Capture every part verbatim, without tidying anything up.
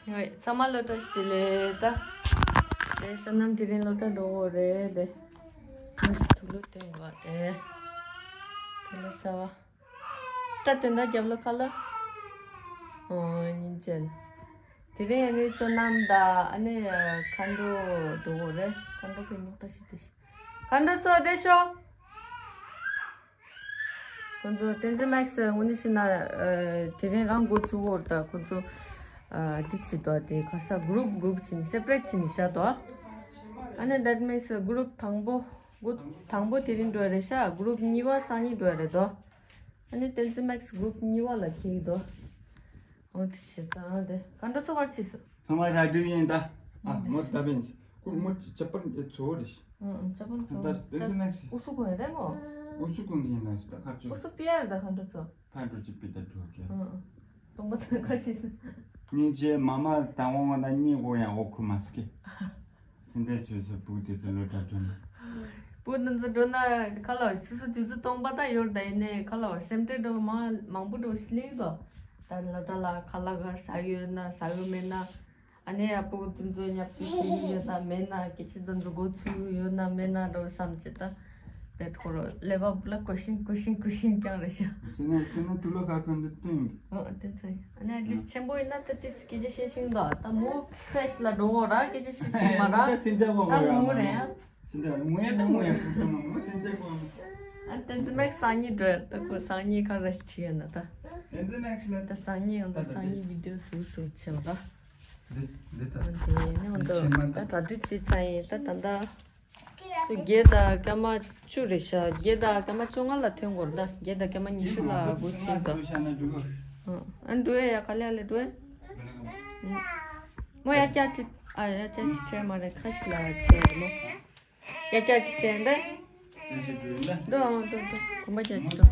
ཡོད། ཚང་མ་སློབ་གྲྭ་ཞིག་དེ་ལས་ད། དེ་བསོད་ནམས་དེ་རིང་སློབ་གྲྭ་འགྲོ་འོ་རེད་དེ། ང་ཚོ་ཐུགས་ལོ་བསྟན་དགོས་དེ། དེ་ལས་ས་བ། ད་དོན་དག་རྒྱབ་ལོ་ཁ་ལ། ཨོ་ཉིན་ཅན། དེ་རིང་ཨ་ནི་བསོད་ནམས་ད་ཨ་ནི་མཁའ་འགྲོ་འགྲོ་འོ་རེད། མཁའ་འགྲོ་གི་རྙོག་དྲ་ཞིག་དེ་ཞིག་མཁའ་འགྲོ་ཚོ་བདེ་ཤོག་ཁོང་ཚོ་བསྟན་འཛིན་མེག་སི་དངོས་གནས་བཤད་ན། ཨ། དེ་རིང་རང་འགོ་བཙུགས་འོར་ད་ཁོང་ཚོ། ཨ། འདི་བྱེད་དོ་དེ་ག་ས་གུ་རུབ་གུ་རུབ་བྱེད་ནི་སེ་པ་རེ་ཊི་བྱེད་ནི་བཞག་དོ། ཨ་ནི་that means གུ་རུབ་དང་པོ་འགོ་དང་པོ་དེ་རིང་འགྲོ་ཡ་རེད་ཤག་གུ་རུབ་གཉིས་པ་སང་ཉིན་འགྲོ་ཡ་རེད་དོ། ཨ་ནི་བསྟན་འཛིན་མེག་སི་གུ་རུབ་གཉིས་པ་ལ་འཁེལ་གི་དོ། འོ་དེ་བྱས་ཙང་དེ་ག་འདྲ་ཚོ་བར་ཆད་སོ། ཚང་མ་ར་སྤྲོད་ཡིན་ད། ཨ་མོ་ད་བན་ཅི་ཁོ་མོ་ཅི་ཅི་པར་འདི་ཚོ་རེ་ཤི། ཨ་ཅི་པར་ཚོ་ད་བསྟན་འཛིན་ནང་ཤི། ཨུ་སུ་གོ་ཡ་རེད་མོ། ཨུ་སུ་གོ་ཡིན་ན་ཤི་ད་ཁ་ཅུ། ཨུ་སུ་པི་ཡར་ད་ག་འདྲ་ཚོ། ཕ་འགྲོ་ཅི་པི་ད་འགྲོ་ཀྱ། ཨ་སྟོང་པ་ད་ཁ་ཅི། སྙིང་རྗེ་མ་མ་དང་བ་བ་ད་གཉིས་གོ་ཡང་འོ་ཁུ་མ་སྐྱེ། སེམས་ཁྲལ་བྱོས་སུ་བུ་དེ་ཚོ་ལོ་གྲྭ་སྒྲོན། བུ་དེ་ཚོ་སྒྲོན་ན་ཁ་ལ་སུ་སུ་དུས་ཚོད་སྟོང་པ་ད་ཡོད་ད་ཡིན་ནའི་ཁ་ལ་སེམས་ཁྲལ་འགྲོ་མ་མང་པོ་འགྲོ་ཞིག་ལེགས་དོ། ད་ལ་ད་ལ་ཁ་ལ་གར་ཟ་ཡོད་ན་ཟ་ཡོད་མེད་ན། ཨ་ནེ་ཡ་བུ་དེ་ཚོ་ཉབ་ཆུ་ཤི་ཡོད་ན་མེད་ན་སྐད་ཆ་དེ་ཚོ་འགོ་ཚུགས་ཡོད་ན་མེད་ན་འགྲོ་བསམ་ཅི་ད། བེད་ཁོ་རོ་ལེ་བ་བུ་ལ་ཀོ་ཤིན་ཀོ་ཤིན་ཀོ་ཤིན་ཀྱང་རེ་ཤ། སེ་ན་སེ་ན་ཐུ་ལོ་ཁ་ཁོན་དུ་སྟོན། ཨོ་དེ་ཚོ་ཡིན། ཨ་ནེ་ཨེ་ལིས་ཆེན་པོ་ཡིན་ན་ད་དེ་སྐད་ཆ་བཤད་ཤིང་ད་ད་མོ་ཁེ་ཤི་ལ་འགྲོ་འོ་ར་སྐད་ཆ་བཤད་ཤིང་མ་ར། ད་སེན་ཏྲ་གོ་ད་ངོ་རེད་ཡ། སེན་ཏྲ་ངོ་ཡ་ད་ངོ་ཡ་ཕུ་ཚ་མ་ངོ་སེན་ཏྲ་གོ། ཨ་དེ་ཚོ་མེག་སང་ཉིན་འགྲོ་ཡ་ད་ཁོ་སང་ཉིན་ཁ་ར་ཤི་ཆི་ཡོད་ན་ད། དེ་ཚོ་མེག་ཤི་ལ་ད་སང་ཉིན་ཡོང་ད་སང་ཉིན་བི་ཌི་ཡོ་སུ་སུ་ཆེ་བ་ར། འདི་འདི་ད། འདི་ནི་འོ་འདི་ཕྱེ་མ་འདི་ད་གྲ་སྒྲིག་བྱས་ཚར་ཡིན་ད་ད་ད། ཚོ་བརྒྱད་དང་སྐར་མ་བཅུ་རེད་ཤག་བརྒྱད་དང་སྐར་མ་བཅོ་ལྔ་ལ་ཐོན་དགོས་རེད་ད། བརྒྱད་དང་སྐར་མ་ཉི་ཤུ་ལ་སྒོ་ཕྱེ་ད། ཨ་འགྲོ་ཡ་ཡ་ག་ལེ་ལེ་འགྲོ་ཡ། མོ་ཡ་ཀྱ་ཅི་ཨ་ཡ་ཀྱ་ཅི་ཁྲལ་མ་རེད་ཁ་ཤི་ལ་ཁྲལ་རེད་མོ། ཡ་ཀྱ་ཅི་ཁྲལ་འདི། འགྲོ་འགྲོ་འགྲོ་གོམ་པ་ཀྱ་ཅི་འགྲོ།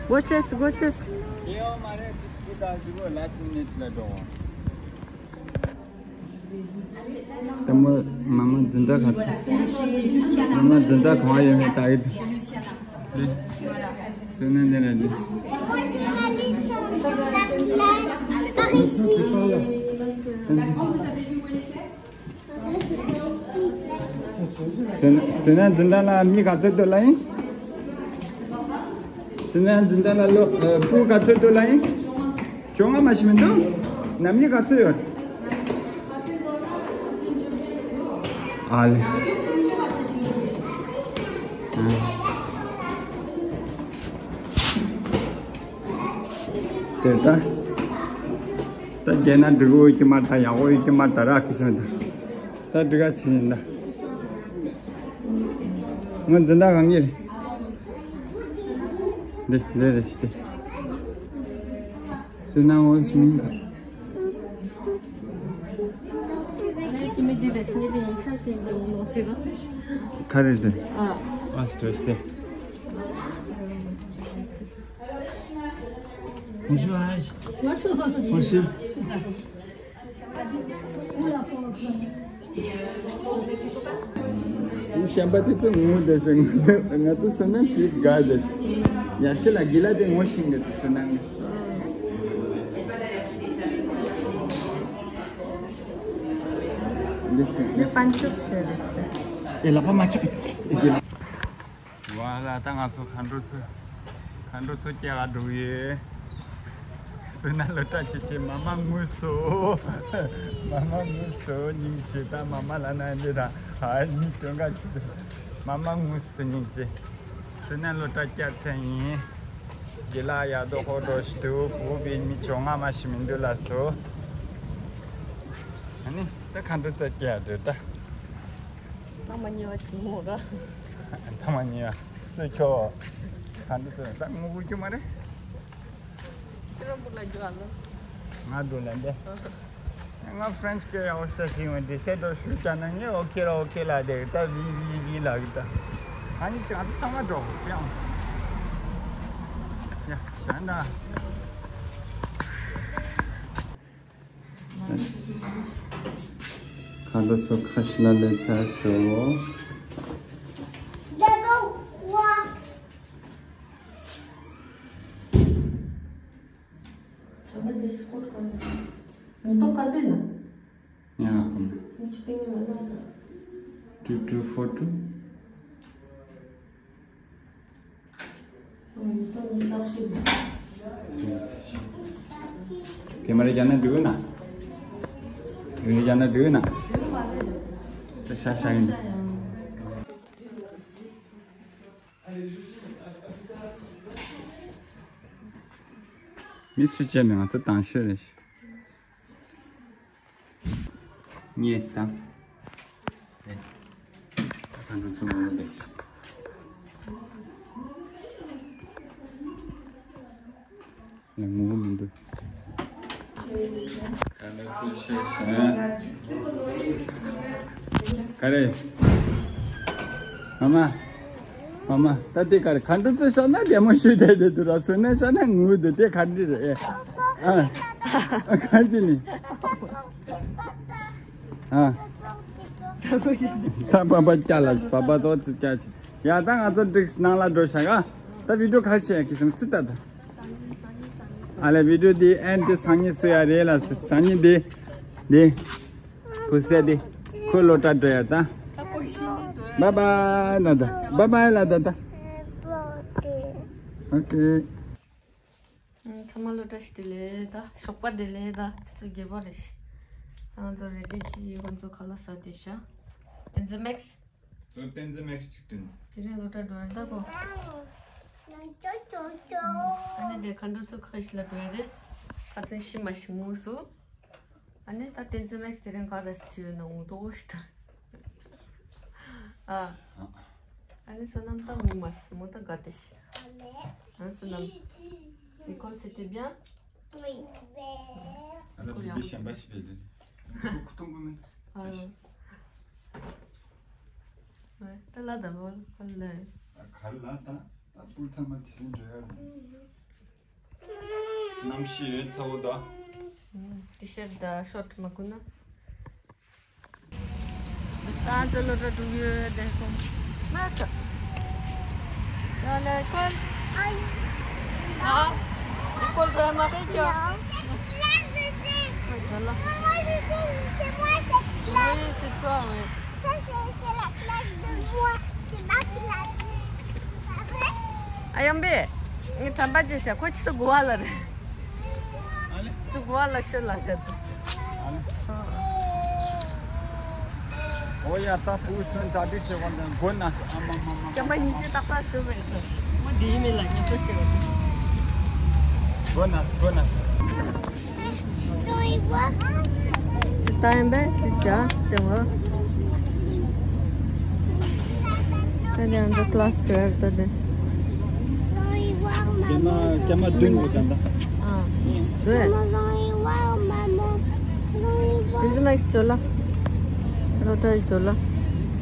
སྒོ་ཕྱེས་སྒོ་ཕྱེས། དེ་ཡང་མ་རེད་དེ་སྐུ་དང་ཞུ་གོ་ལ་སི་མི་ནིཊ་ལ་འགྲོ་བ། ད་མོ་མ་མ་འཛིན་གྲྭ་ག་ཚོད། མ་མ་འཛིན་གྲྭ་གང་ཡོད་མེད་ལྟ་གི་འདུག་སེམས་ནང་འདི་ལ་འདི། Par ici. སེམས་ནང་འཛིན་གྲྭ་ལ་མི་ག་ཚོད་འདུག་ལ་ཡིན། སེམས་ནང་འཛིན་གྲྭ་ལ་ལོ་ཕྲུ་གུ་ག་ཚོད་འདུག་ལ་ཡིན། བཅོ་ལྔ་མ་ཞིག་མི་འདུག་ནམ་ཉི་ག་ཚོད་ཡོད། ཨ་ལེ། དེ་ད། ད་རྒྱལ་ན་འབྲི་གུ་ཡོད་ཀྱི་མ་ད་ཡག་པོ་ཡོད་ཀྱི་མ་ད་ར་ཁི་སེ་མི་ད། ད་འབྲི་ག་ཆི་ཡིན་ད། ང་འཛིན་གྲྭ་གང་གི་རེད། འདི་འདི་རེད་ཤི་སྟེ། སེམས་ནང་འོ་སི་མིན། ག་རེ་རེད། ཨ་སྟོས་ཏེ། Bonjour. Bonjour. གཞན་པ་དེ་ཚོ་ངོ་བསྡད་ཤག་ང་ཚོ་སུན་སྣང་ཞིག་དགའ་བསྡད། ཡར་ཤི་ལ་དགེ་ལ་དེ་ངོ་ཤེས་འདུག་སུན་སྣང་འདི་པན་ཆུ་ཆེ་རེད་ཤག་ཨེ་ལག་པ་མ་ཆག་ཨེ་དགེ་ལ། ཝ་ལ་ད་ང་ཚོ་མཁའ་འགྲོ་ཚོ་མཁའ་འགྲོ་ཚོ་སྐྱེལ་ག་འགྲོ་གི་ཡོད། སོ་ན་ལོ་ཏྲ་ཆེ་ཆེ་མ་མ་ངུ་སོ། མ་མ་ངུ་སོ་སྙིང་རྗེ། ད་མ་མ་ལ་ན་འདི་ད་ཨ་ནི་སྟོན་ག་ཆུ་དེ་མ་མ་ངུ་སོ་སྙིང་རྗེ། སོ་ན་ལོ་ཏྲ་སྐྱེལ་ཚན་ཡིན། དགེ་ལ་ཡ་དོ་ཧོ་དོ་ཞི་དུ་བུ་བི་མི་ཆོ་ང་མ་ཤི་མི་འདུག་ལ་སོ། ཨ་ནི་ད་མཁའ་འགྲོ་ཚོ་སྐྱེལ་འགྲོ་ད། ཐ་མ་ཉེ་བ་ཆི་མོ་ར། ཐ་མ་ཉེ་བ་སུ་ཁྱོ། ག་འདི་ཚོ་ད་ངུ་གུ་ཁྱོ་མ་རེད། ཁྱོད་རང་བུ་ལ་རྒྱུ་ཨ་ལོ། ང་འགྲོ་ལ་འདི། ང་ཕ་རན་སི་སྐད་ཡག་པོ་ཤེས་ཤིང་འདི་བཤད་འགྲོ་ཞུ་ཀྱ་ན་ངས་ཨོ་ཁེ་ར་ཨོ་ཁེ་ལ་དེ་ད་བི་བི་བི་ལ་གི་ད། ཨ་ནི་ཅི་ང་ཚོ་ཚང་མ་འགྲོ་ཀྱང་། ཡ་ཞན་ད། མཁའ་འགྲོ་ཚོ་ཁ་ཤི་ལ་ལས་ཚར་སོ། ཉིས་སྟོང་ག་ཚོད་ཡིན་ན། ཡ་ཧམ། ཉིས་སྟོང་ལ་ན་ས། two two four two། ཉིས་སྟོང་ཉི་ཤུ་རྩ་བཞི། ཀེ་མ་ར་རྒྱ་ནག་འགྲིག་ན། རྒྱ་ནག་འགྲིག་ན། ཤ་ཤ་ཡིན། མི་སུ་བྱས་མིན་ང་ཚོ་དང་ཤོས་རེད། ངས་དང་། ཨེ། ད་ང་ཚོ་ངོ་བོ་འདི། ཡང་ངོ་བོ་མི་འདུག་ག་རེ། མ་མ། མ་མ། ད་དེ་ག་རེ། མཁའ་འགྲོ་ཚོ་ཤོར་ན་བདེ་མོ་ཞུ་བསྡད་དེ་འདུག་ར། སོན་ན་ཤོར་ན་ངུ་འདུག་དེ་ག་འདྲ་རེད། ཨ། ཨ། ག་ཅི་ནི། ཨ། ད་པ་པ་སྐྱ་ལ་ཞིག་པ་པ་ཏོ་ཙི་སྐྱ་ཅིག་ཡ་ད་ང་ཚོ་འགྲིག་ནང་ལ་འགྲོ་ཤག་ཨ། ད་བི་ཌིའོ་ག་རེ་བྱེད་ཡ་གི་སོང་ཙི་ད་ད། ཨ་ལེ་བི་ཌིའོ་འདི་ཨེན་དེ་སང་ཉིན་སུ་ཡ་རེད་ལ། སང་ཉིན་འདི། འདི། ཁུ་སེ་འདི། ཁོ་སློབ་གྲྭ་འགྲོ་ཡ་ད། ད་ཀོ་ཤི་ནི་འགྲོ་ཡ། བཱའི་བཱའི་ལ་ད་ད། བཱའི་བཱའི་ལ་ད་ད། ཨོ་ཀེ། ཚང་མ་སློབ་གྲྭ་ཞིག་དེ་ལས་ད་ཞོགས་པ་དེ་ལས་ད་ཆུ་ཚོད་བརྒྱད་པ་རེད་ཤག་ང་ཚོ་རེ་ཌི་ཅི་ཡི་ཁོང་ཚོ་ཁ་ལག་ཟ་དེ་ཤག་བསྟན་འཛིན་མེག་སི། ཚོ་བསྟན་འཛིན་མེག་སི་ཅིག་བསྟན། དེ་རིང་སློབ་གྲྭ་འགྲོ་ཡ་ད་གོ། ཨ་ནི་དེ་མཁའ་འགྲོ་ཚོ་ཁ་ཤས་ལ་འགྲོ་ཡ་དེ། ཁ་ཚན་ཤི་མ་ཤི་ངུ་སུ། ཨ་ནི་ད་བསྟན་འཛིན་མེག་སི་དེ་རིང་ག་རེ་ཞིག་བྱས་ཡོད་ན་འུ་ཐུག་ཨོ་ཤི་ད། ཨ། ཨ་ནི་བསོད་ནམས་ད་ངུ་མ་སི་མོ་ད་དགའ་དེ་ཤི། ཨ་ནི་བསོད་ནམས། L'école c'était bien? Oui. ཨ་ད་བི་བི་ཤམ་པ་ཞིག་བེད་དེ། ཁུ་ཐུང་གུ་མིན། ཨ། ད་ལ་ད་བོ་ཁ་ལ། ཁ་ལ་ད་ད་པུར་ཚང་མ་དེ་བཞིན་འགྲོ་ཡ་རེད། གནམ་གཤིས་ཡོད་ཚ་བོ་ད། ཏི་ཤར་ད་ཤོར་མ་གོན་ན། ད་ཚོ་སློབ་གྲྭ་འགྲོ་གི་ཡོད་དེ་ཁོང་། མ་ཁ། ཡ་ལེ་ཀོལ། ཨ། ཀོལ་ར་མ་ཁེ་ཀྱོ། ཅལ་ལ། Oui, c'est toi, oui. Ça, c'est, c'est la place de moi. C'est ma place. ཨ་ཡམ་པེ། ངའི་དམ་པ་ཅེ་ཤ་ཁོ་ཆི་ཏུ་གོ་བ་ལ་རེད། ཏུ་གོ་བ་ལ་ཤོད་ལ་ཤད་དུ། ཨོ་ཡ་ད་བུ་སོན་གྲ་སྒྲིག་བྱེད་དགོས་འདུག་དགོས་ན་ཨ་མ་མ་མ། རྒྱ་མ་ཉི་ཤུ་ཏག་ཏག་བཟོས་པའི་ཚོ། མོ་འདིའི་མི་ལ་ཉོ་ཐོ་ཤེས་པ། དགོས་ན་དགོས་ན། ད་ཡིན་པས་དེ་ཤ་དེ་བ། ད་ནི་ཨ་འདྲ་ཀླ་སི་དེར་ད་དེ། སྐྱེས་མ་སྐྱེས་མ་བདུན་འདུག་ད་ལྟ། ཨ། འདུག་ཨེ། དེ་ཚོ་མ་ཞིག་ཅོ་ལ། རོ་ཏ་ཅོ་ལ།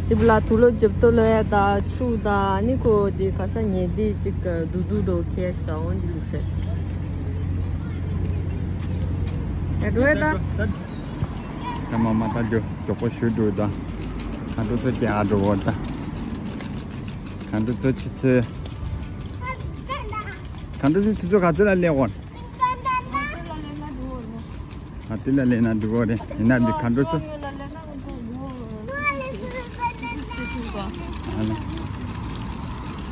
དེ་བུ་ལ་དུག་ལོག་ཇབ་ཏོ་ལོ་ཡ་ད་ཆུ་ད་ནི་ཁོ་དེ་ག་ས་ཉེ་དེ་ཅིག་དུ་དུ་འགྲོ་ཁེ་ཤ་ད་འོན་དེ་ལུགས་ཤེ། ཡ་འགྲོ་ཡ་ད། ད་མ་མ་ད་འགྲོ་མགྱོགས་པོ་ཞུ་འགྲོ་ད། མཁའ་འགྲོ་ཚོ་སྐྱེ་ཨ་འགྲོ་བོ་ད། མཁའ་འགྲོ་ཚོ་ཆུ་ཚོད། མཁའ་འགྲོ་ཚོ་ཆུ་ཚོད་ག་ཚོད་ལ་སླེབས་འོང་། ཨ་དེ་ལ་སླེབས་ན་འགྲིག་གོ་རེད། ཡིན་ན་འདི་མཁའ་འགྲོ་ཚོ། ཨ་ལ།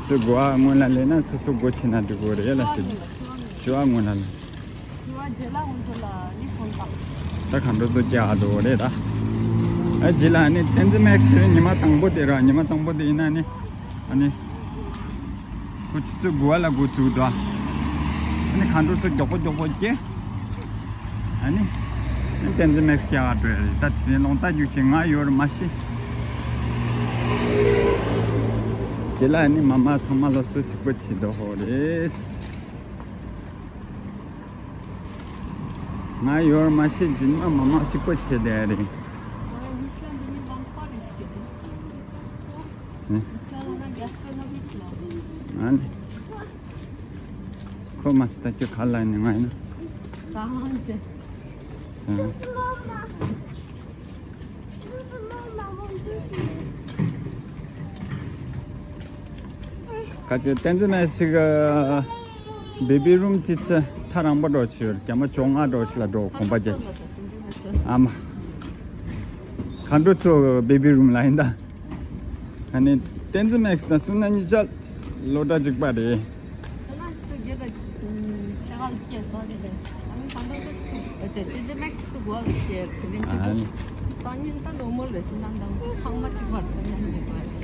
སོ་སོ་སྒོ་ཨ་སྔོན་ལ་སླེབས་ན་སོ་སོ་སྒོ་ཕྱེ་ན་འགྲིག་གོ་རེད་ལ་ཟེར། ཞུ་བ་སྔོན་ལ་ལ། ད་མཁའ་འགྲོ་ཚོ་སྐྱེ་ཨ་འགྲོ་རེད་ད། ཨ་རྗེས་ལ་ནི་བསྟན་འཛིན་མེག་སི་ཉི་མ་དང་པོ་དེ་ར་ཉི་མ་དང་པོ་དེ་ཡིན་ན་ནི། ཨ་ནི། ཁོ་ཆུ་ཚོད་དགུ་པ་ལ་འགོ་ཚུགས་འདུག་ཨ་ནི་མཁའ་འགྲོ་ཚོ་མགྱོགས་པོ་མགྱོགས་པོ་སྐྱེ། ཨ་ནི། བསྟན་འཛིན་མེག་སི་སྐྱེ་བ་འགྲོ་ཡ་རེད་ད་དེ་ནས་ལོང་རྟ་རྒྱུག་ཆེ་ང་ཡོད་རེད་མ་ཤི། རྗེས་ལ་ཨ་ནི་མ་མ་ཚང་མ་སློབ་གསོ་གཅིག་པོ་བྱེད་འདུག་ཧོ་རེད། ང་ཡོད་རེད་མ་ཤི་རྗེས་མ་མ་མ་གཅིག་པོ་བྱེད་བསྡད་རེད། ཨ་ནི། ཁོ་མ་སི་ད་ཁྱོད་ག་ལ་ནི་ང་ཡིན་ན། ཨ། ཁ་ཆེ་བསྟན་འཛིན་ན་ཞིག་བེ་བི་རུམ་ཏི་སི་ཐག་རིང་པོ་འགྲོ་ཞིག་ཡོད། རྒྱ་མ་བཅོ་ལྔ་འགྲོ་ཞིག་ལ་འགྲོ་གོམ་པ་རྒྱག་ཅིག་ཨ་མ། མཁའ་འགྲོ་ཚོ་བེ་བི་རུམ་ལ་ཡིན་ད། ཨ་ནི་བསྟན་འཛིན་མེག་སི་དང་བསོད་ནམས་གཉིས་ཆ་སློབ་གྲྭ་གཅིག་པ་རེད། ཁྱེད་རང་ཆུ་ཚོད་བརྒྱད་དང་ཕྱེད་ཀ་ལ་སྐྱེལ་སོང་རེད་དེ། ཨ་ནི་ད་ལྟ་ཆུ་ཚོད་དེ་བསྟན་འཛིན་མེག་སི་ཆུ་ཚོད་དགུ་པ་ལ་སྐྱེལ་དེ་རིང་ཆུ་ཚོད། སང་ཉིན་ད་ནོར་མལ་རེད། བསོད་ནམས་དང་ཚང་མ་གཅིག་པར་ད་མཉམ་དུ་འགྲོ་ཡ་རེད།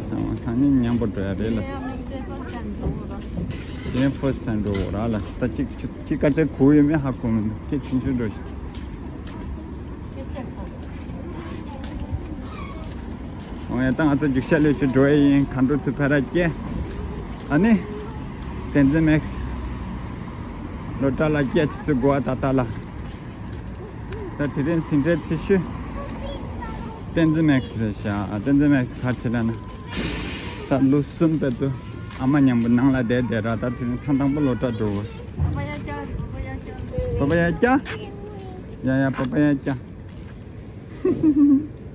ཚང་མ་སང་ཉིན་མཉམ་པོ་འགྲོ་ཡ་རེད་ལ། ངས་དམིགས་བསལ་ཕར་སི་ཊའིམ་འགྲོ་གོ་ར། དེ་ཕར་སི་ཊའིམ་འགྲོ་གོ་ར་ལ། ད་ཅིག་ཅིག་ཁྱི་སྐད་ཆ་གོ་ཡོད་མེད་ཧ་གོ་མི་འདུག་ཁྱི་ཆུང་ཆུང་འགྲོ་ཞིག་ཁྱི་ཆེ་ཁ། འོ་ཡ། ད་ང་ཚོ་རྒྱུག་ཤར་ལས་ཆུ་འགྲོ་ཡ་ཡིན། མཁའ་འགྲོ་ཚོ་ཕར་ར་སྐྱེལ། ཨ་ནི་བསྟན་འཛིན་མེག་སི་སློབ་གྲྭ་ལ་སྐྱེལ། ཆུ་ཚོད་དགུ་པ་ད་ལྟ་ལ། ད་དེ་རིང་ཟིན་བྲིས་ཆེ་ཤོས་བསྟན་འཛིན་མེག་སི་རེད་ཤག་བསྟན་འཛིན་མེག་སི་ག་རེ་བྱེད་ལབ་ན། ད་ལོ་གསུམ་བར་དུ་ཨ་མ་མཉམ་པོ་ནང་ལ་བསྡད་བསྡད་ར། ད་དེ་རིང་ཐེངས་དང་པོ་སློབ་གྲྭ་འགྲོ་གི། པ་པ་ཡ་སྐྱ། པ་པ་ཡ་སྐྱ། པ་པ་ཡ་སྐྱ། ཡ་ཡ། པ་པ་ཡ་སྐྱ།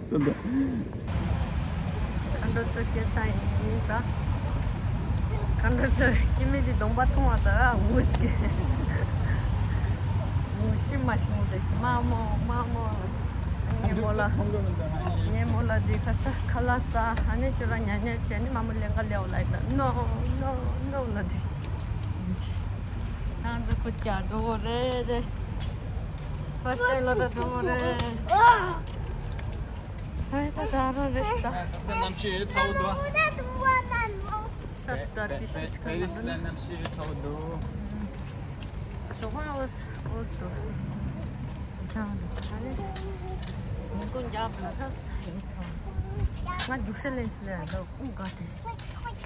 ད་ད། མཁའ་འགྲོ་ཚོ་སྐྱེལ་ས་ཡིན་ད། མཁའ་འགྲོ་ཚོ་སྐྱེལ་མི་དེ་གདོང་པ་མཐོང་བ་ད་ངུ་ཟེར། ངུ་ཤི་མ་ཤི་ངུ་དེ་མ་མོ་མ་མོ། ངའི་མོ་ལ། ངའི་མོ་ལ་དེ་ཁ་ས་ཁ་ལག་ཟ། ཨ་ནི་ཁྱོད་རང་ཉལ་ཉལ་བྱས་ནི་མ་མོ་ལེན་ག་ལེའོ་ལ་ཡིན་ད། ནོ་ནོ་ནོ་ལ་དེ་ཤི། ང་ཚོ་ཁུ་ཀྱག་འགྲོ་བོ་རེད་དེ། ཕར་སི་ཊའིམ་སློབ་གྲྭ་འགྲོ་བོ་རེད། ཧའི་ད་ག་རང་རེད་ཤག་ད་ས་གནམ་གཤིས་ཡོད་ཚ་བོ་འདུག་ཤ་སྟག་ཏི་ཤི་ཊི་གོན་པ་འདུག་ན། གནམ་གཤིས་ཡོད་ཚ་བོ་འདུག་ཞོགས་པ་འོ་འོ་འགྲོ་ཤག་ས་ཆ་འདུག་ཨ་ནི་མི་ཀུན་རྒྱབ་ལ་ཁ་ཡོད་ཚ་བོ། ང་རྒྱུག་ཤར་ལེན་ཆེད་ལ་ཡང་ལོ་ཀུན་དགའ་དེ་ཤི།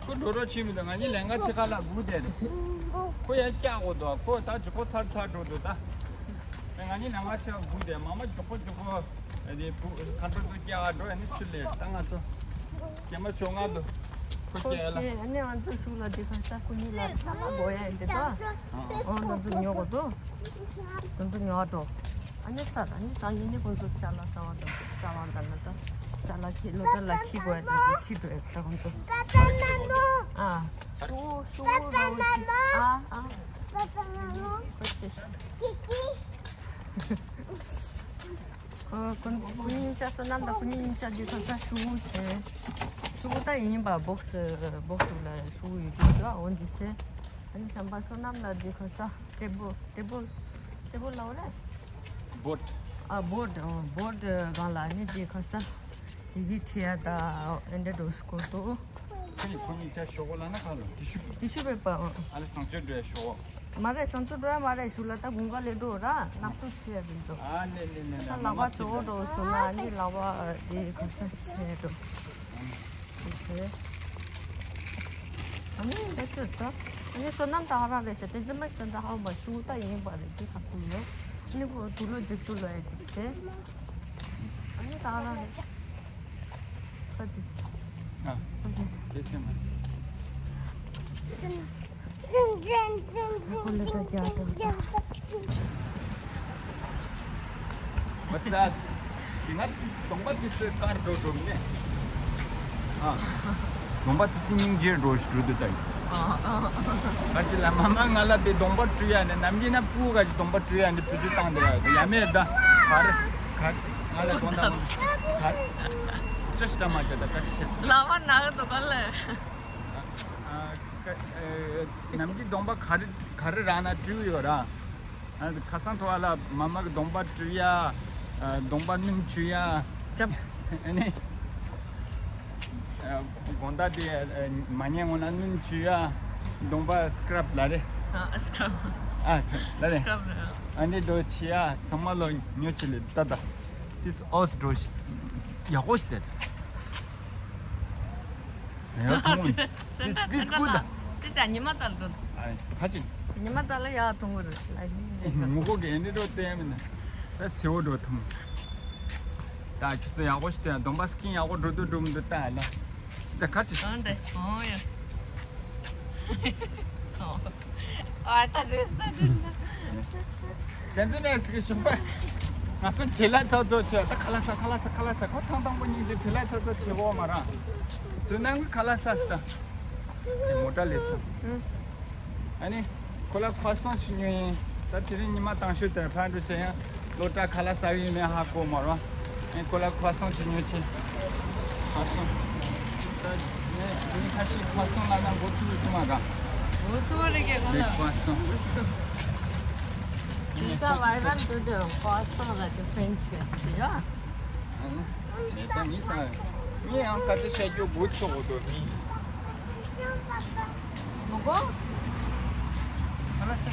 ཁོ་འགྲོ་རོགས་བྱེད་མི་འདུག་ང་གཉིས་ལན་ཁ་ཕྱེད་ཀ་ལ་སྒུག་བསྡད་རེད། ཁོ་ཡར་བཀྱག་དགོས་འདུག་ཁོ་ད་མགྱོགས་པོ་ཚར་ཚར་འགྲོ་འདུག་ད། ང་གཉིས་ལན་ཁ་ཕྱེད་ཀ་སྒུག་བསྡད། མ་མ་མགྱོགས་པོ་མགྱོགས་པོ་རེད། བུ་མཁའ་འགྲོ་ཚོ་བཀྱག་འགྲོ་ཡ་ནི་ཚུར་ལེན། ད་ང་ཚོ་རྒྱ་མ་བཅོ་ལྔ་འདུག་ཁོ་ཁོ་བཀྱག་ལ། ཨ་ནི་ང་ཚོ་ཤུགས་ལ་འདི་ཁ་ས་ཁོ་གཉིས་ལ་ཅ་ལག་དགོས་ཡ་ཡིན་འདི་ད། ཨོ་ང་ཚོ་ཉོ་དགོས་འདུག་ང་ཚོ་ཉོ་འགྲོ། ཨ་ནི་ས་ཨ་ནི་སང་ཉིན་ནི་ཁོང་ཚོ་ཅ་ལག་ཟ་བ་དང་ཟ་བ་དང་ན་ད་ཅ་ལག་ཁྱེར་སློབ་གྲྭ་ལ་ཁྱེར་དགོས་ཡ་དེ་ཚོ་ཁྱེར་འགྲོ་ཡ་ད་ཁོང་ཚོ། ཨ། ཤུ་ཤུ་རོ་ཅི། ཨ་ཨ། ཁོ་ཆེ་སོང་། ཁོ་ཁོ་གཉིས་ཆ་བསོད་ནམས་དང་ཁོ་གཉིས་ཆ་དེ་ཁ་ས་ཤུ་བྱས། ཤུ་ད་ཡིན་པ་སྦོག་སི་སྦོག་སི་ལ་ཤུ་ཡོད་རྒྱུ་ཞུ་ཨ་འོ་འདི་བྱས། ཨ་ནི་བྱམས་པ་བསོད་ནམས་ལ་དེ་ཁ་ས་ཊེ་བལ་ཊེ་བལ་ཊེ་བལ་ལ་འོ་རེད། བོཌ། ཨ་བོཌ་ཨ་བོཌ་སྒང་ལ་ནི་དེ་ཁ་ས་ཡི་གེ་བྲིས་ཡ་ད་ཨེ་འདྲ་འགྲོ་ཤུ་གོ་འདུག་ཁོ་གཉིས་ཁོ་གཉིས་ཆ་ཤོག་གོ་ལ་ན་ཁ་ལོ་ཏི་ཤུ་པེ་ཏི་ཤུ་པེ་པར། ཨ་ལ་བཟང་སྤྱོད་འགྲོ་ཡ་ཤོག་མ་རེད། བཟང་སྤྱོད་འགྲོ་ཡ་མ་རེད། ཤུ་ལ་ད་དགུན་ཁ་ལས་འགྲོ་ར་ནག་ཐུག་ཆེ་ཡ་དེ་འགྲོ། ཨ་ནེ་ནེ་ནེ་ནེ། ལག་པ་གཙོ་བོ་འགྲོ་སོང་ན་ནི་ལག་པ་དེ་ག་ས་ཆེ་འགྲོ། ཨ་ནི་འདི་ཚོ་ད། ཨ་ནི་བསོད་ནམས་ད་ཧ་ར་རེད་ཤག་བསྟན་འཛིན་མ་བསོད་ནམས་ད་ཧ་མ་ཤུ་ད་ཡིན་པ་རེད། དེ་ཁ་ཐུག་ཡོད། ཨ་ནི་ཁོ་དུག་ལོག་འཇིབ་དུག་ལོག་ཡ་ཅིག་བྱས། ཨ་ནི་ད་ཧ་ར་རེད། ཁ་ཅིག་ཨ། ཁ་ཅིག་སྐད་ཆ་མ་ཟེར། ཁོ་ལ་ད་རྒྱག་དང་། མ་ཚད། དེ་སྔ་དུས་སུ་གདོང་པ་དུས་སུ་དཀར་འགྲོ་འགྲོ་མིན་ནས། ཨ། གདོང་པ་དུས་སུ་སྙིང་རྗེ་འགྲོ་ཞིག་འགྲོ་འདུག་ད་ཡིན། ག་ཅི་ལ་མ་མ་ང་ལ་དེ་གདོང་པ་བཀྲུ་ཡ་ནས་ནམ་རྒྱུན་ན་སྤུ་ག་ཅིག་གདོང་པ་བཀྲུ་ཡ་ནས་བུ་ཅུ་བཏང་དེ་ཡ་མེད་ད། ག་རེ་ག་རེ་ང་ལ་གདོང་དང་ག་རེ་ཅི་ཞིག་ད་མ་བྱ་ད་ག་ཅི་བྱེད། ལ་བ་ན་ག་དོ་ག་ལ། ཨ། ཨ། ནམ་རྒྱུན་གདོང་པ་ག་རེ་ག་རེ་རག་ན་བཀྲུ་གི་ཡོད་ར། ཨ། ཁ་སང་ཐོག་ལ་མ་མ་གི་གདོང་པ་བཀྲུ་ཡ། ཨ། གདོང་པ་སྣུམ་བྱུག་ཡ། ཅབ། ཨ་ནི། ཨ། དགོང་དག་དེ་མ་ཉལ་སྔོན་ལ་སྣུམ་བྱུག་ཡ། གདོང་པ་སི་ཀྲབ་ལ་རེད། ཨ། སི་ཀྲབ། ཨ། ལ་རེད། སི་ཀྲབ་རེད། ཨ་ནི་འགྲོ་བྱེད་ཡ་ཚང་མ་ལོ་ཉོ་ཆེ་ལེ་ད་ད། This all འགྲོ་ཡག་པོ་ཞིག་དེ། ཡོད་ཐུང་། This, this good. This ཉི་མ་ཙལ་དུ། ཨ། ཁ་ཅིག་ཉི་མ་ཙལ་ལ་ཡག་ཐུང་གི་རེད་ལ། ངུ་གོ་གི་ཨེ་འདྲ་འགྲོ་བསྟན་མིན་ན། ད་སེ་བོ་འགྲོ་ཐུང་། ད་ཁྱོད་ཚོ་ཡག་པོ་ཞིག་བསྟན། གདོང་པ་སི་ཀིན་ཡག་པོ་འགྲོ་འདུག་འགྲོ་མི་འདུག་ལྟ་ལ། ད་ཁ་ཅིག་ཨོ་འདི་ཨོ་ཡ། ཨ་ད་རེད་ད་རེད་ད། བསྟན་འཛིན་ནས་ཟིག་གི་ཞོགས་པ། ང་ཚོ་བྲེལ་ལ་ཚ་ཚོ་བྱས། ད་ཁ་ལག་ཟ་ཁ་ལག་ཟ་ཁ་ལག་ཟ། ཁོ་ཐང་ཐང་པོ་སྙིང་རྗེ་བྲེལ་ལ་ཚ་ཚོ་བྱེད་གོ་མ་རང་། བསོད་ནམས་ཀྱི་ཁ་ལག་ཟ་ཟ་ད། མོ་ཊ་ལས་སོང་། ཨ་ནི། ཁོ་ལ་ཁ་སང་ཞིག་ཉོས་ཡིན། ད་དེ་རིང་ཉི་མ་དང་ཤོས་དེར་ཕར་འགྲོ་བྱས་ཡང་སློབ་གྲྭ་ཁ་ལག་ཟ་གི་ཡིན་མེད་ཧ་གོ་མ་རེད་པ། ཨེ་ཁོ་ལ་ཁ་སང་ཞིག་ཉོས་བྱས། ཁ་སང་། ད་ངས་ངས་ཁ་ཤས་ཁ་སང་ལ་ན་འགོ་ཚུགས་ཡོད་ཀྱི་མ་རེད། འགོ་ཚུགས་པ་རེད་ཀྱི་ཁོ་ལ། ཁ་སང་། Pizza viral today. Croissant like a French guy today, yeah? ཨང་། མེད་ད་ནི་ད། ངས་ཡང་ཁ་ཏ་བཤད་རྒྱུ་དགོས་ཆོག་གོ་དོ་ནི། མོ་གོ། ཁ་ལག་ཟ།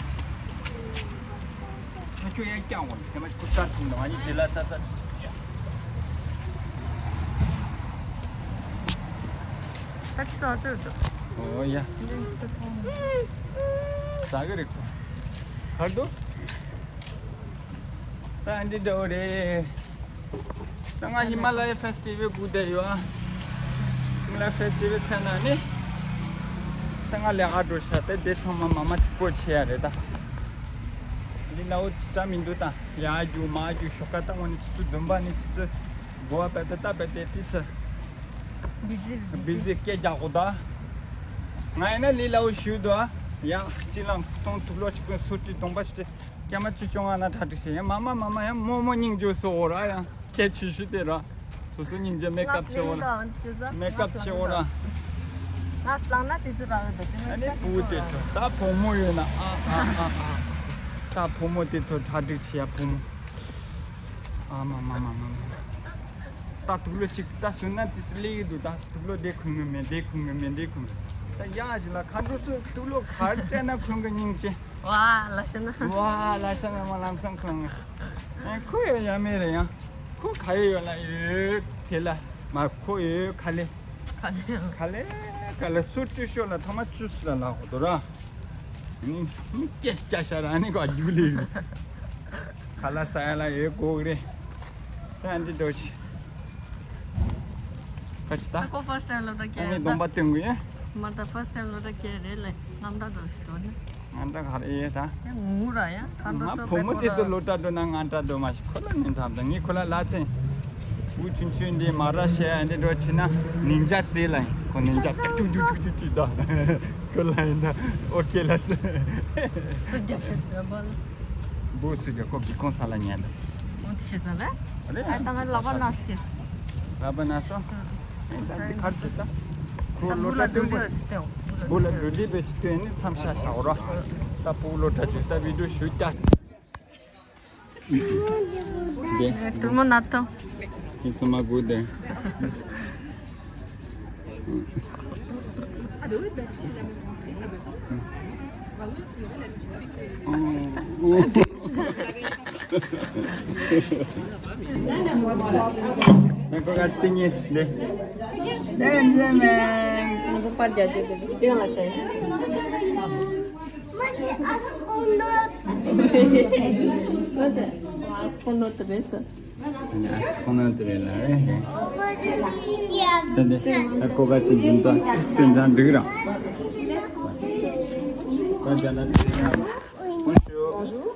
ང་ཁྱོད་ཡང་སྐྱང་བ་ནི་དེ་མ་ཁུ་ས་ཐུང་ནི་ང་གཉིས་དེ་ལ་ཚ་ཚ་ཅིག་ཅིག་ཡ། ད་ཅི་ཟ་ཚོད་འདུག་ཨོ་ཡ། འདི་ཅི་ཟ་ཐུང་། ཟ་གི་རེད་ཁོ། གར་འདུག་ད་འདི་འདྲ་བོ་རེད། ད་ང་ཧི་མ་ལ་ཡ་ཕེ་སི་ཊི་བལ་སྒུག་བསྡད་ཡོད་ཨ། ཧི་མ་ལ་ཡ་ཕེ་སི་ཊི་བལ་ཚར་ན་ནི། ད་ང་ལས་ཀ་འགྲོ་ཤག་ད་དེ་ཚང་མ་མ་མ་གཅིག་པོ་བྱེད་ཡ་རེད་ད། འདི་ལ་འོ་ཅི་ད་མི་འདུག་ད་ཡར་རྒྱུག་མར་རྒྱུག་ཞོགས་ཀ་ད་འོ་ནི་ཆུ་ཚོད་བདུན་པ་ནི་ཆུ་ཚོད་དགུ་པ་བས་ད་ད་བས་དེ་དུས་ཚོད། བི་ཟི་བི་ཟི་སྐད་རྒྱག་གོ་ད། ང་ཡིན་ན་ལི་ལ་འོ་ཞུ་འདུག་ཨ། ཡ་གཅིག་ལ་ཐོང་ཐུག་ལོ་གཅིག་པོ་སོ་ཏི་གདོང་པ་ཞིག་སྟེ། སྐྱེས་མ་བཅུ་བཅོ་ལྔ་ན་གྲ་སྒྲིག་བྱས་ཡང་མ་མ་མ་མ་ཡང་རྨོ་མོ་སྙིང་རྗེ་བཟོ་འོ་ར་ཡང་སྐད་ཆེ་ཤོས་དེ་ར། སོ་སོ་སྙིང་རྗེ་མེག་ཨབ་བྱེད་འོ་ར། མེག་ཨབ་བྱེད་འོ་ར། ང་སླང་ན་དུས་ཚོད་རག་ཡོད་དོ་དེ་ཨ་ནི་བུ་དེ་ཚོ་ད་བུ་མོ་ཡོད་ན་ཨ་ཨ་ཨ་ཨ། ད་བུ་མོ་དེ་ཚོ་གྲ་སྒྲིག་བྱེད་ཡ་བུ་མོ། ཨ་མ་མ་མ་མ་མ། ད་དུག་ལོ་གཅིག་ད་སུན་ན་དེ་སི་ལེགས་འདུག་ད་དུག་ལོ་དེ་ཁུང་གི་མེད་དེ་ཁུང་གི་མེད་དེ་ཁུང་གི་ད་ཡ་ཞིག་ལ་ཁ་འགྲོ་ཚོ་དུག་ལོ་ག་རེ་སྤྲད་ན་ཁུང་གི་སྙིང་རྗེ། ཝ་ལ་ཤ་ན། ཝ་ལ་ཤ་ན་མ་ལམ་སང་ཁོང་། ཨེ་ཁོ་ཡ་ཡ་མེད་རེད་ཡང་། ཁོ་ག་ཡོད་ཡོད་ལ་ཡོད་དེ་ལ་མ་ཁོ་ཡོད་ཁ་ལེ། ཁ་ལེ། ཁ་ལེ་ཁ་ལེ་སུ་ཏུ་ཤོ་ལ་ཐ་མ་ཅུ་སི་ལ་ལ་ཧོ་དོ་ར། ནི་ནི་སྐད་སྐྱ་ཤ་ར་ནི་ག་རྒྱུ་ལེ། ཁ་ལ་ས་ཡ་ལ་ཡོད་གོ་གི་རེད། ད་འདི་འདྲ་ཞིག་ཁ་ཅི་ད། ཨ་ཁོ་ཕར་སི་ཊའིམ་སློབ་གྲྭ་སྐྱེལ་ཨ་ནི་རེད་གདོང་པ་ད། སྟོན་གི་ཡོད། མ་ད་ཕར་སི་ཊའིམ་སློབ་གྲྭ་སྐྱེལ་རེད་ལེ་ང་འདྲ་འགྲོ་ཞིག་འགྲོ་ནི། ང་འདྲ་ག་རེ་ཡོད་ད། ཡ་ངུ་ར་ཡ་ཁ་ང་འདྲ་ཚོ་བུ་མོ་དེ་ཚོ་སློབ་གྲྭ་འགྲོ་ན་ང་འདྲ་འགྲོ་མ་ཤི་ཁོ་ལ་ཉན་ཐབས་དང་ངས་ཁོ་ལ་ལ་ཚན། འུ་ཆུན་ཆུན་འདི་མ་ར་ཤེ་ཡ་འདི་འགྲོ་ཆི་ན་ནིན་ཇ་རྩེ་ལ་ཡིན་ཁོ་ནིན་ཇ་ཀྱུ་ཀྱུ་ཀྱུ་ཀྱུ་ཀྱུ་ཀྱུ་ད། ཁོ་ལ་ཡིན་ད་ཨོ་ཁེ་ལ་ཟེར། སུ་རྒྱ་ཤ་དོན་པ་ལ། བུ་སུ་རྒྱ་ཁོ་གི་ཁོང་ས་ལ་ཉན་ད། འོ་དེ་ཤེས་ཙང་ལ། རེད། ཨ་ད་ང་ལག་པ་ན་སྐྱེ། ལག་པ་ན་སོ། ཨེ་ད་འདི་ཁར་ཅི་ད། ཁོ་ད་བུ་ལ་ལོ་ད་འགྲོ་དུམ་པ། འདི་ཡོད་ཅི་སྟེ་འོ། བུ་ལ་འགྲོ་འདི་པའི་ཅི་སྟེ་ནི་མཚམས་ཤ་ཤ་འོ་ར། ད་བུ་ལོ་ད་ཅི་ད་བི་ཌིའོ་ཞུ་ཀྱ། དེ་ཏུར་མོ་ན་ཐོ། ཁྱེད་སོ་མ་གུ་དེ། ད་ཁོ་ག་ཅི་ཏི་ཉེས་དེ། ཨེ་ཛེ་མེན། ང་ཚོ་པར་རྒྱག་རྒྱུ་དེ་དེ་ལ་བྱས། Astronaut. Astronaut རེད་ཟེར། Astronaut རེད་ལ་རེད། ད་དེ་ད་ཀོ་ཀ་ཅི་འཛིན་གྲྭ་ཏིས་དོན་ཚང་འགྲིག་ར། ད་རྒྱ་ནག་ཏིས་དོན་ཚང་ར། Bonjour.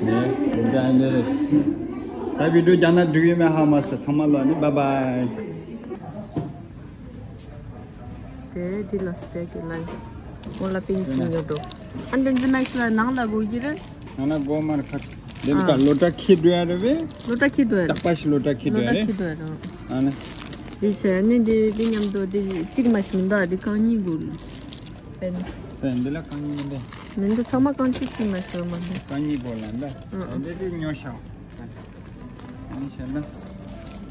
ནས་འདི་འདྲ་ཡིན་རེད། ད་བི་ཌིའོ་རྒྱག་ན་འགྲིག་ཡོད་མེད་ཧ་མ་སོང་ཚང་མ་ལ་ནི་བཱའི་བཱའི། དེ་འདི་ལ་སི་ཏེ་ཀི་ལ་ཡིན། ཁོང་ལ་པིན་ཅི་ཉོ་འགྲོ། ཨ་འདི་འཛི་མེག་སི་ལ་ནང་ལ་དགོས་ཀྱི་རེད། ང་ན་སྒོ་མར་ཁ། འདི་ལ་ཨ། ཀ་ལོ་ཏྲ་ཁྱི་འགྲོ་ཡ་རེད་བས། ལོ་ཏྲ་ཁྱི་འགྲོ་ཡ་རེད། རྟག་པ་ཞིག་ལོ་ཏྲ་ཁྱི་ལོ་འགྲོ་ཡ་ཏྲ་རེད། ཁྱི་འགྲོ་ཡ་རེད། ཨ་ནི། འདི་བྱས་ནི་འདི་འདི་མཉམ་དུ་འདི་གཅིག་མ་ཞིག་མི་འདུག་འདི་རྐང་གཉིས་དགོས་རེད། པན། པན་འདི་ལ་རྐང་གཉིས་མི་འདུག་མི་འདུག་ཚང་མ་རྐང་གཅིག་གཅིག་མ་ཞིག་མ་འདུག་རྐང་གཉིས་དགོས་ལ་འདི། ཨ། འདི་འདི་ཉོ་ཤག་ཨ་ནི་བྱས་ན།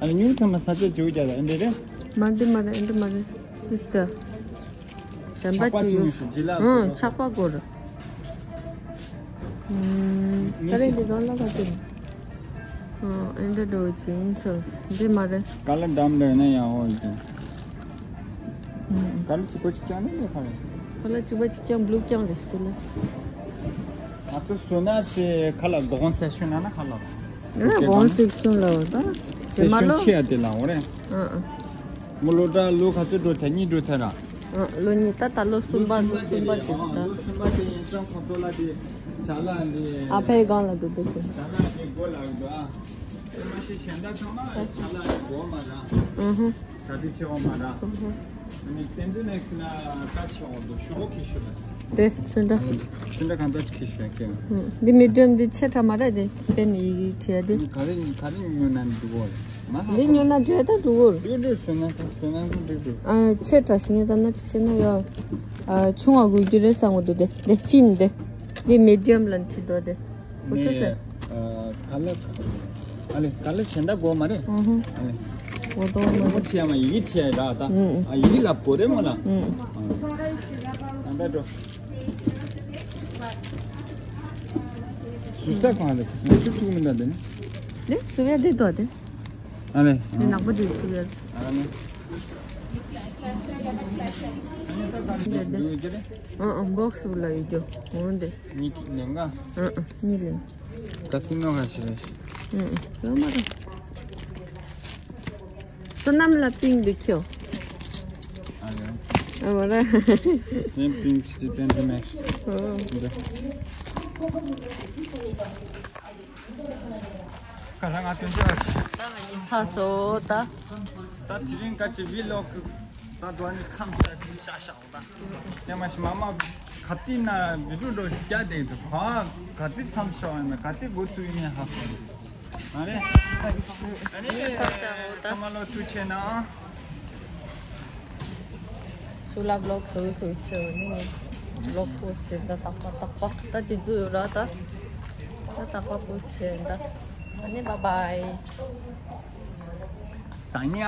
ཨ་ནི་ཉུང་ཚང་མ་ས་ཆ་བྱེའུ་རྒྱ་ལ་འདི་རེད། མ་འདི་མ་རེད་འདི་མ་རེད། ཨིས་ཀ་ཤམ་པ་ཆག་པ་ཅིག་ཅིག་ཡོད། ཉོས་སོང་། ཇི་ལ་ཨང་། ཆག་པ་དགོས་རེད། ཨང་། ད་རེས་འདི་གང་ལ་ག་ཚོད། ཨང་། ཨེ་འདྲ་འགྲོ་ཅིག་ཡིན་ས། འདི་མ་རེད། ག་ལ་འགྲམ་ལ་ཡོད་ན་ཡང་འོང་ཅིག་ཨང་། ག་ལ་གཅིག་པ་གཅིག་རྐྱང་ནི་ལས་ཁ་རེད། ག་ལ་གཅིག་པ་གཅིག་རྐྱང་བླུག་རྐྱང་རེད་ཤི་དེ་ལ། ང་ཚོ་བཟོས་ན་ཚེ་ཁ་ལ་སྒོང་ཟས་ཤོད་ན་ན་ཁ་ལ། ཨེ་སྒོང་ཟས་ཤོད་ལ་བ་ད། དེ་མ་ལོ། ཆེ་ཡ་དེ་ལ་འོ་རེད། ཨང་ཨང་། མོ་ལོ་ཏྲ་ལོ་ག་ཚོད་འགྲོ་ཚར་གཉིས་འགྲོ་ཚར་ར། ཨ། ལོ་གཉིས་ད་ད་ལོ་གསུམ་པ་ལོ་གསུམ་པ་ཅིག་ད། ལོ་གསུམ་པ་དེ་ཡིན་ཙང་ཁོ་ཚོ་ལ་དེ་བྱ་ལ་འདི། ཨ་ཕའི་སྒང་ལ་འདུག་འདུག་ཞེས། བྱ་ལ་འདི་མགོ་ལ་འདུག་ཨ། དེ་མ་ཤེས་གཞན་དག་ཚང་མ་བྱ་ལ་འདི་མགོ་མ་ར། ཨུ་ཧུ། ད་དེ་ཆེ་བ་མ་ར། ཨ་ནི་བསྟན་འཛིན་ལེགས་ན་ཀ་ཆེ་བ་འདུག་ཤོག་ཁེ་ཤོད། དེ་ཚོན་ཁྲ། ཚོན་ཁྲ་གང་ལྟར་ཁེ་ཤོད་ཀྱི། འདི་མི་ཌི་ཡམ་འདི་ཆེ་ཕྲ་མ་རེད། དེ་དཔེ་ནི་ཡི་གེ་བྲིས་ཡ་དེ། ག་རེ་ག་རེ་ཉོ་ན་འདུག་གོ། ང་ཧ་འདི་ཉོ་ན་འདྲ་ད་འདུག་གོ། འགྲིག་འགྲིག་བཟོས་ན་ད་བཟོས་ན་འགྲིག་འགྲིག་ཨ་ཆེ་ཕྲ་ཞིག་ངས་ད་ན་ཅིག་བཤད་ན་ཡོད། ཨ་ཆུང་བ་དགོས་རྒྱུ་རེད་བསམ་གི་འདུག་དེ་དེ་ཕིན་དེ། འདི་མི་ཌི་ཡམ་ལ་བྲིས་འདུག་དེ། ཨོ་ཚོད་ཟེར། ཨ་ག་ལེར། ཨ་ལེ་ག་ལེར་གཞན་དག་དགོས་མ་རེད། ཨུ་ཧུ། ཨ་ལེ། འོ་དོ་མ་མོ་རེད། ཆེ་མ་ཡི་གེ་ཆེ་ར་ད། ཨུ། ཨ་ཡི་གེ་ལ་བོ་རེད་མོ་ལ། ཨུ། ཨ་ད་འགྲོ། སུ་ས་གང་ལ་སུ་ཐུག་མི་འདུག་དེ་ནི། དེ་སུ་ཡ་དེ་དོ་དེ། ཨ་ལེ། དེ་ནག་པོ་དེ་སུ་ཡ། ཨ་ལེ། ཨ་ཨ་བོག་སི་ལ་ཡོད་རྒྱུ་འོང་དེ། གཉིས་ཀྱི་ལེན་ག་ཨ་ཨ་གཉིས་ལེན། ཀ་སི་ནོ་ག་ཞེས། ཨུ་ཨུ་ཡོད་མ་རེད། བསོད་ནམས་ལ་པིང་འདི་ཁྱོད། ཨ་ཡོད། ཨ་མ་རེད། ངས་པིང་ཞིག་བསྟན་དུ་མེད། ཨོ། འདི། ཁ་ལ་ང་དོན་ཆེ་བ་ཞིག་ད་ལ་ཉིན་ཚ་སོ་ད། ད་དེ་རིང་ཀ་ཅི་བི་ལོག་གི་ད་དོ་ནི་མཚམས་བཞག་གི་ཤག་ཤག་ད། ཡ་མ་ཤི་མ་མ་ག་ཏི་ན་བི་ཌིའོ་འགྲོ་རྒྱ་དེ་དུ་ག་ག་ཏི་མཚམས་ཤོག་ཡིན་ན་ག་ཏི་འགོ་ཚུགས་ཡིན་ནས་ཧ་གོ། ཨ་རེ། ཨ་རེ། ཁ་ལོ་ཐུགས་ཆེ་གནང་། ཚུར་ལ་བི་ལོག་བཟོ་བཟོ་ཆེ་བ་ནི་ངས་བི་ལོག་པོ་སི་ཊི་བྱེད་ད་རྟག་པ་རྟག་པ་ད་དེ་ཚོ་ཡོད་ར་ད། ད་རྟག་པ་པོ་སི་ཊི་བྱེད་ད། ཨ་ནི་བཱའི་བཱའི། ཟ་ཉ།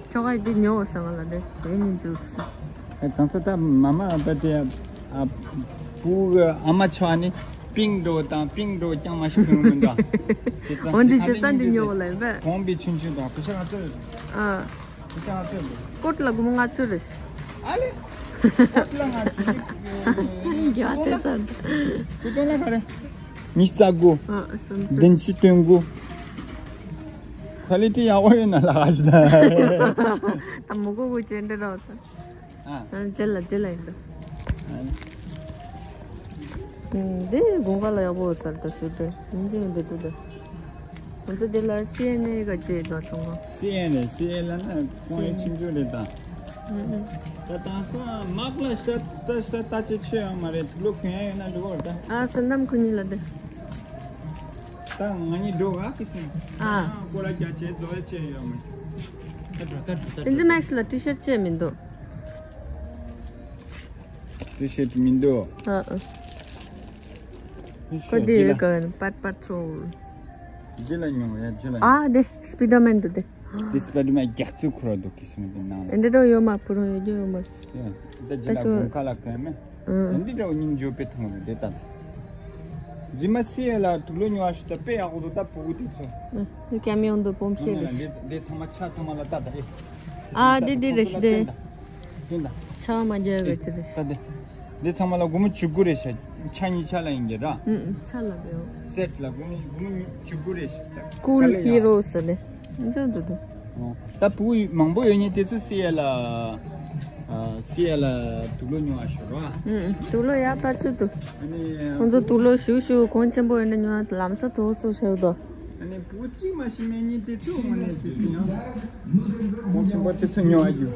ཁྱོ་ག་འདི་ཉོ་བ་ཟ་ག་ལ་དེ་དེ་ཉིན་འཇུག་ས། ཨེ་གང་ས་ད་མ་མ་ཨ་ཕ་དེ་ཨ་བུ་གི་ཨ་མ་ཆ་ནི་པིང་འགྲོ་དང་པིང་འགྲོ་རྐྱང་མ་ཞིག་ཡོང་མི་འདུག་འོ་འདི་བྱེད་ས་འདི་ཉོ་བ་ལ་ཡིན་པས། གོང་པའི་ཆུང་ཆུང་དང་ཕུ་ཤ་ང་ཚོ། ཨ། ཕུ་ཤ་ང་ཚོ། ཀོཊ་ལ་སྒོར་མོ་ལྔ་བཅུ་རེད། ཨ་ལེ། ཀོཊ་ལ་ལྔ་བཅུ། རྒྱ་དེ་ཚར། ཀོཊ་ལ་ག་རེ། ཉི་ཤུ་རྩ་དགུ། ཨ་སུམ་ཅུ། བདུན་ཅུ་དོན་དགུ། ཁ་ལི་ཊི་ཡག་པོ་ཡོད་ན་ལ་ཨ་ཞིག་ད། ད་མོ་གོ་གོ་ཅན་དེ་རོ་ས། ཨ། ཨ་ཇེ་ལ་ཇེ་ལ་ཡིན་ད། ཨ། འདི་དགོང་ཁ་ལ་ཡག་པོ་ཡོད་ས་རེད་ད་ཞུ་དེ་ཡིན་གྱི་ཡིན་པའི་དུ་ད། ང་ཚོ་དེ་ལ་སི་ཨེན་ཨེ་ག་ཅེ་ད་ཆུང་ག་སི་ཨེན་ཨེ་སི་ཨེན་ཨེ་ལ་ན་ཁོང་ཡང་ཆུང་ཆུང་རེད་ད། ཨ་ཨ། ད་དང་སང་མག་ལ་ཤ་ཤ་ཤ་ལྟ་ཅེ་ཆོད་ཡང་མ་རེད་དུག་ལོག་གོན་ཡ་ཡོད་ན་འགྲོ་བར་ད། ཨ་བསོད་ནམས་ཁོ་གཉིས་ལ་དེ། ད་ང་གཉིས་འགྲོ་ག་ཀི་ཚིན། ཨ། ཨ་ཀོ་ལ་རྒྱ་ཆེ་རྫོགས་ཡ་ཆེ་ཡོད་མ་རེད། ད་འགྲོ་ད་འགྲོ་ད་འགྲོ། ཏིན་ཛི་མེག་སི་ལ་ཊི་ཤར་ཊི་ཅེ་མི་འདུག་ཊི་ཤར་ཊི་མི་འདུག་ཨ་ཨ། ཁོ་དེ་རེད་ག་པད་པད་ཚོ། ཇི་ལ་ཉོ་ཡ་ཇི་ལ་ཉོ། ཨ་དེ་སྤི་ཌར་མན་འདུག་དེ། དེ་སྤི་ཌར་མན་རྒྱག་ཚུལ་ཁོ་ར་འདུག་གི་སོང་དེ་ནང་ལ། ཨེ་འདྲ་འདྲ་ཡོད་མ་ཕུ་རོ་ཡོད་རྒྱུ་ཡོད་མ། ཡ། ད་ཇི་ལ་དགུན་ཁ་ལ་གོན་མེད། ཨ་འདི་འདྲ་བོ་སྙིང་རྗེ་པོ་དེ་མཐོང་རེད་དེ་ལྟ་དང་། ཇི་མ་སི་ཨེ་ལ་དུག་ལོག་ཉོ་བ་ཞིག་ད་དཔེ་ཡག་པོ་འདུག་ད་ཕྲུ་གུ་དེ་ཚོ། ཨ་ཀེ་མི་ཡོང་དུ་སྤོམ་ཤེས་རེད། འདི་འདི་ཚང་མ་ཆ་ཚང་མ་ལ་ལྟ་ད་ཨེ། ཨ་འདི་འདི་རེད་ཤི་དེ། སྟོན་ད། ཆ་མ་རྒྱག་གི་ཅི་རེད་ཤི། ད་དེ། འདི་ཚང་མ་ལ་སྒོར་མོ་བཅུ་དགུ་རེད་ཤག་ཆ་གཉིས་ཆ་ལ་ཡིན་གྱི་ར། ཨུ་ཨུ་ཆ་ལ་བེའོ། སེཊ་ལ་སྒོར་མོ་སྒོར་མོ་བཅུ་དགུ་རེད་ཤག་ཀུལ་ཧི་རོ་ཟེར་ནས། འཇོན་འདུག་འདུག་ད་བུ་མང་པོ་ཡོད་ཉིན་དེ་ཚོ་སི་ཨེ་ལ། ཨ་སི་ཨེ་ལ་དུག་ལོག་ཉོ་བ་ཤོར་བ། ཨུ་ཨུ་དུག་ལོག་ཡག་ད་ཆུ་དུག་ཨ་ནི། ཁོང་ཚོ་དུག་ལོག་ཞུ་ཞུ་གོང་ཆེན་པོ་ཡོད་ན་ཉོ་ལམ་སང་ཚོ་སུ་ཤེས་དོ། ཨ་ནི་བུ་གཅིག་མ་ཤི་མེད་ཉིན་དེ་ཚོ་དངོས་གནས་དེ་ཚོ་ཡང་། ཁོང་ཆེན་པོ་དེ་ཚོ་ཉོ་བ་རྒྱུ།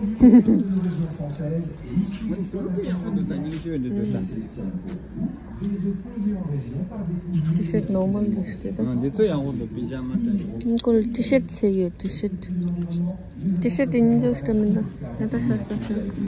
ང་ཚོ་ཡག་པོ་འདུག་ད་སྙིང་རྗེ་འདུག་ད། ཊི་ཤར་ཊི་ནོར་མལ་རེད་ཤི་ད། ཨ་འདི་ཚོ་ཡག་པོ་འདུག་པི་ཇ་མ་འདྲ་ཡོད། ཁོ་ལ་ཊི་ཤར་ཊི་ཟེར་ཡོད་ཊི་ཤར་ཊི། ཊི་ཤར་ཊི་དེ་སྙིང་རྗེ་ཤི་ད་མི་འདུག་ཡ་ད་ཤར་ཤར་ཤར།